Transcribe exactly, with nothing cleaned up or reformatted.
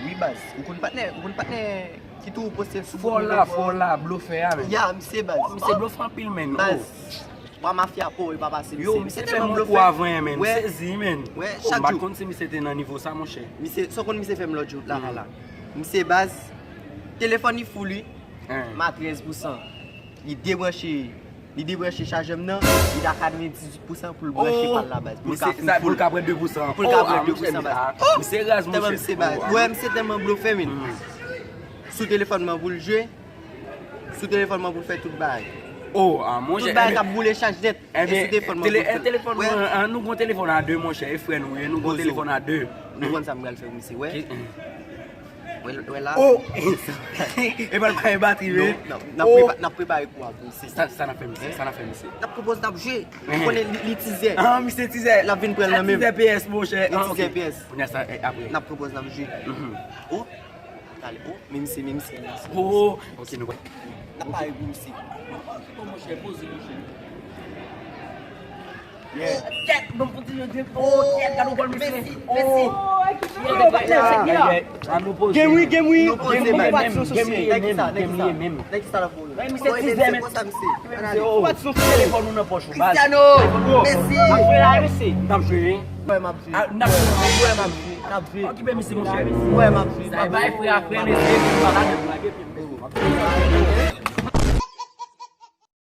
Wi baz, ou konn patnè, ou konn patnè ki tou poste sou... Fò la, fò la, blofè a, men. Ya, misye baz. Misye blofè anpil, men. Baz, wa mafya po, e pa pase misye. Yo, misye tèlman kou avan, men. M sezi, men. Wè, chak jou. M pa t konn si misye te nan nivo sa, monchè. Misye, sa w konn misye fè m lòt jou, la, la, la. Misye baz, telefòn li fou, wi. Ma trèz pousan. Li debranche, li debranche chajè m nan, li ta katrevendizuit pousan pou l branche pa l la baz. Pou l ka fin fou. Pou l ka pran de pousan. Pou l ka pran de pousan baz. Misye raz, monchè. Tèlman misye baz. Wè, misye tèlman blofè, men. Sou telefòn mwen pou l jwe, sou telefòn mwen pou l fè tout bagay. Oh, ah, monchè. Tout bagay k ap boule chaj nèt. E sou telefòn mwen pou l fè. Telefòn mwen, an, nou gon telefòn a de, monchè. E frè nou ye, nou gon telefòn a de. Nou konn sa m pral fè pou misye, wè. Wè, wè la. Oh! E pa l pa gen batri, men. Non, n ap prepa-, n ap prepare kou a pou misye. Sa, sa n ap fè, misye? Sa n ap fè, misye? N ap pwopoze n ap jwe. Ou konnen li, li tizè. Ah, misye tizè. L ap vin pran l nan men m. Tizè P S, monchè. Li tizè P S. Kounye a sa, e, apre. N ap pwopoze n ap jwe. Oh! Tale, oh! Men misye, men misye, men misye. Oh! Ok, nou wè. N ap pare pou misye. Bon, monchè, poze, monchè. Tèt, ban m kontinye, tèt. Oh, tèt, gade w gòl, mesye. Mèsi, mèsi. Game wi, game wi. Nou poze, man. Nèg ki sa, nèg ki sa. Nèg ki sa la pou nou. Misye tizè, men. Konsa, misye. Ou pa t sou telefòn ou nan pòch ou, baz. Cristiano, Messi. M ap jwe la, mesye. M ap jwe. Wè, m ap jwe. N ap jwe, m ap jwe. N ap jwe. Okipe misye, monchè. Wè, m ap jwe. Sa e bay frè a frè, mesye. Pa la de blague.